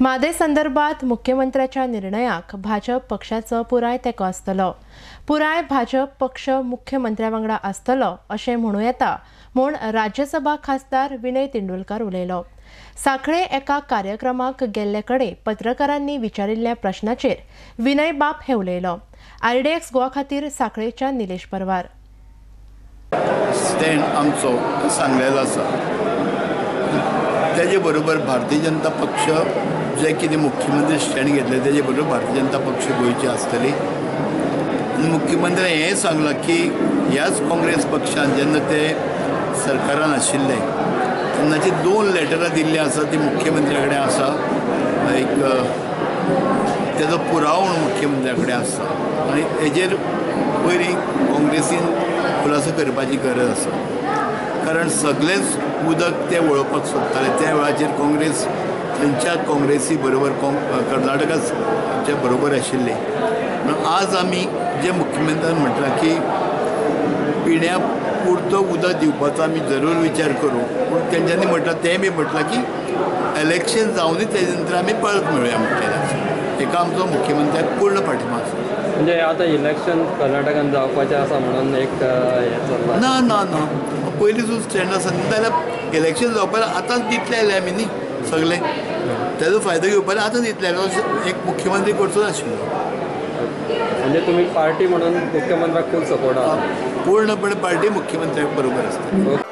म्हादय संदर्भात मुख्यमंत्र्याच्या निर्णयाक भाजप पक्षाचो पुराय तेंको आसतलो. पुराय भाजप पक्ष मुख्यमंत्र्या वांगडा आसतलो अशें म्हणूं येता म्हूण राज्यसभा खासदार विनय तेंडुलकार उलयलो. सांखळे एका कार्यक्रमाक गेल्ले कडेन पत्रकारांनी विचारिल्ल्या प्रश्नाचेर विनय बाब हे उलयलो. आरडीएक्स गोवा खातीर सांखळेच्या निलेश परवार. स्टँड आमचो सांगलेलो आसा. त्याचे बरोबर भारतीय जनता पक्ष जे कितें मुख्यमंत्री स्टँड घेतले त्याचे बरोबर भारतीय जनता पक्ष गोंयची आसतली. आनी मुख्यमंत्र्यान हें सांगलां की ह्याच काँग्रेस पक्षान जेन्ना ते सरकारान आशिल्ले तेन्नाची 2 लेटरां दिल्लीं आसा ती मुख्यमंत्र्या कडेन आसा. एक तेजो पुरावो म्हणून मुख्यमंत्र्या कडेन आसा आनी हेजेर पयलीं काँग्रेसीन खुलासो करपाची गरज आसा. कारण सगळेंच उदक ते वळोवपाक सोदताले. त्या वेळाचेर काँग्रेस थंयच्या काँग्रेसी बरोबर कर्नाटकाच्या बरोबर आशिल्ले. पूण आज आमी जे मुख्यमंत्र्यान म्हटलां की पिण्या पुरतो उदक दिवपाचो आमी जरूर विचार करूं, पूण तेंच्यांनी म्हटलां तें बी म्हटलां की इलेक्शन जावनूय तेजे नंतर आमी परत मेळुया म्हटलेलें आसा. हेका आमचो मुख्यमंत्र्याक पूर्ण पाठिंबो आसा. म्हणजे आतां इलेक्शन कर्नाटकान जावपाचें आसा म्हणून एक हें चल्लां. ना ना ना, पयलींसून स्टँड आसा जाल्यार इलेक्शन जावपाक आतांच दितले आयले आमी न्ही सगळे, तेजो फायदो घेवपाक आतां दितले. एक मुख्यमंत्री करचो नाशिल्लो. म्हणजे तुमी पार्टी म्हणून मुख्यमंत्र्याक फूल सपोर्ट आसा? पूर्णपणे पार्टी मुख्यमंत्र्याक बरोबर आसता.